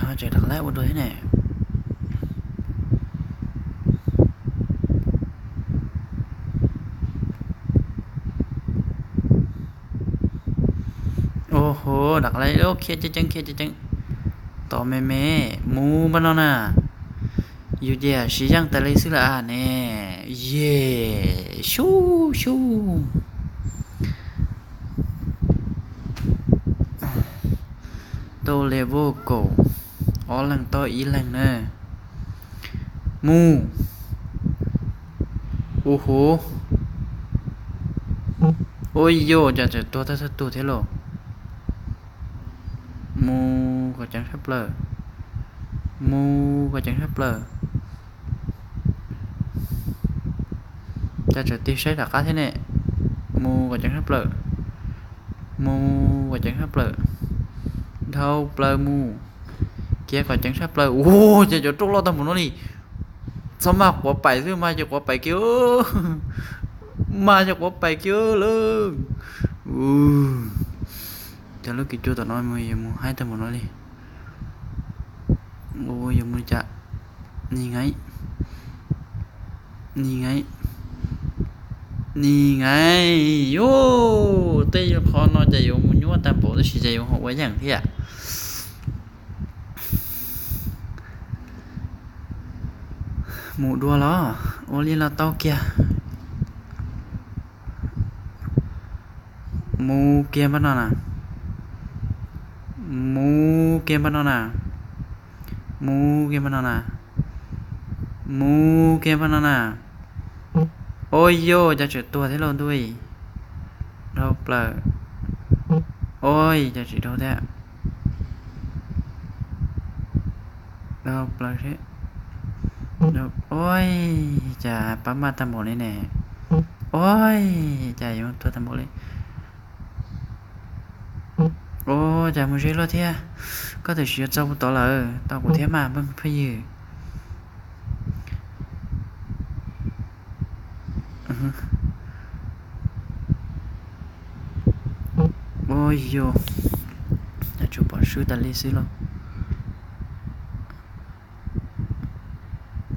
Ho tseem rov qab ua dua thiab ne. Ua ho, rov qab khiav ceev ceev, khiav ceev ceev. Tom me me, mus npaj no na. Yus ces siv yeej tas li xwb lawm ne. Yes, xyuj xyuj. Tau level kaum, ob leeg tau ib leeg na. Mus. Ua huv. Ua yus, cas tseem tuag tag tag tug thiab lauj. Mus kom ceev tshaj plaws. Mus kom ceev tshaj plaws. Cas tseem tig saib rov qab thiab ne. Mus kom ceev tshaj plaws. Mus kom ceev tshaj plaws. Dhau plaws mus. Khiav kom ceev tshaj plaws. Ua cas cov rooj loj tag npaum no li. Txhob maj quav pais xwb, maj ces quav pais kiag. Maj ces quav pais kiag lawm. Cas lub kis cua tom no mus yuav mus haib tag npaum no li. Ua yuav mus li cas. Ni ngai. Ni ngai. Ni ngai. Yus, tej qho no ces yuav mus nyuaj tag npaum tab sis ces yuav ho ua yeej thiab. Mus dua los ua li los tau kiag. Mus kiag npaj no na. Mus kiag npaj no na. Mus kiag npaj no na. Mus kiag npaj no na. Ua yus, cas tseem tuag thiab lauj ntuj. Dhau plaws. Ua cas tsis dhau thiab. Dhau plaws seb. Ua cas pab maj tag npaum li ne. Ua cas yuav tuag tag npaum li. Ua cas mus ze luaj thiab. Koj twb tsis yuav txog kuv tod lawm, tau kuv thiab mas phooj ywg. Ua yus, cas tsuas pom swb tas li xwb lauj.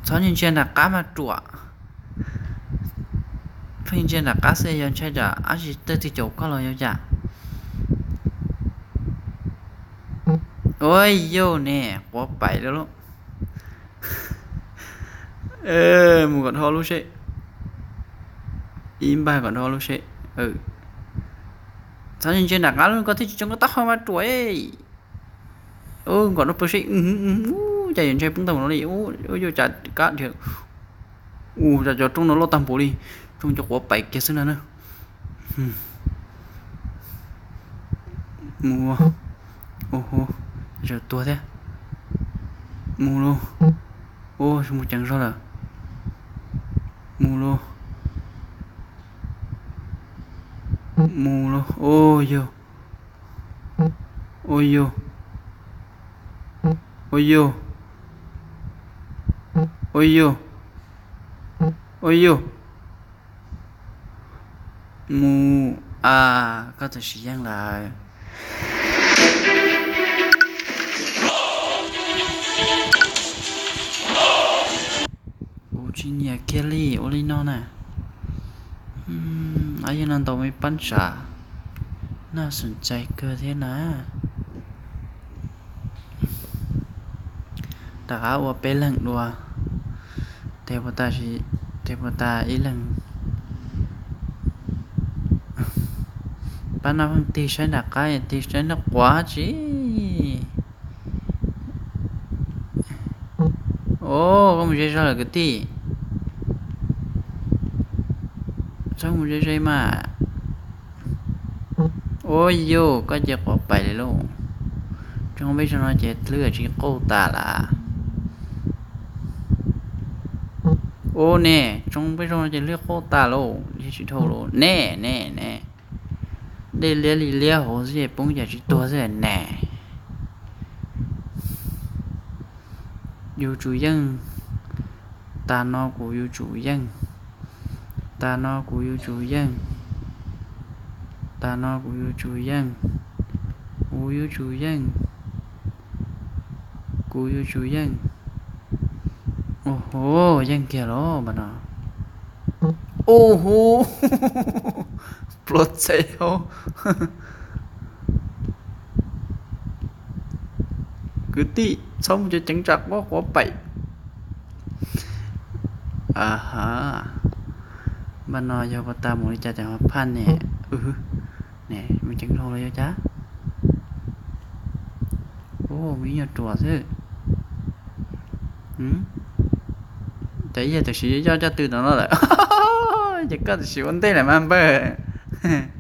Txhob ntsia ntsia nram qab mas ruam. Pheej ntsia nram qab xwb yog ntshai tsam dab tsi twg caum koj los yog cas. Ua yus ne, quav pais lawm lauj. Mus kom dhau lub seb. Ib npag kom dhau lub seb. Txhob ntsia nram qab lub, koj thiaj tsis tsoo koj taub hau mas ruam. Kom dhau plaws seb. Cas yuav ntshai poob tag npaum no li. Ua yus, cas kab dhia. Ua cas cov rooj no loj tag npaum li. Rooj cov quav pais kiag xwb na na. Mus. Ua ho, tseem tuag thiab. Mus lauj. Ua, mus ceev zog lawm. Mus lauj. Mus lauj. Ua yus. Ua yus. Ua yus. Ua yus. Ua yus. Mus a, koj twb siv yeej lawm. Kuv tsis nyiam kiag li ua li no na. Yog no ntaus me pab tsav, noj xum txais kawg thiab na. Rov qab ua peb leeg dua. Tes puas tas, tes puas tas ib leeg. Pab no pheej tig saib nram qab, tig saib nram quav tsi. Os, koj mus ze zog lawm kwv tij. Txhob mus ze ze mas. Ua yus, koj cia quav pais li lauj. Tsoo peb zog no ces hlwb tsis qauj tas lawm. Ua ne, tsoo peb zog no ces hlwb qauj tas lauj, yog tsis dhau lauj. Ne ne ne. Dej liab li liab hauv xwb es poob cas tsis tuag xwb ne. Yuav tsum yeej. Tas no kuv yuav tsum yeej. Tas no kuv yuav tsum yeej. Tas no kuv yuav tsum yeej. Kuv yuav tsum yeej. Kuv yuav tsum yeej. Ua ho, yeej kiag los npaj no. Ua hu, pluav txev hauv. Kwv tij txhob mus ceev tsam quav quav pem. A ha, npaj no yog pas tas mus li cas ces ho phaj ne. Ne, mus ceev hlo los yuav cas? Ua, me nyuam ruam xwb. Ces yog tam sim yuav coj coj tw tom no lawm. Ces koj tam sim ua ntej lawm mas npawg.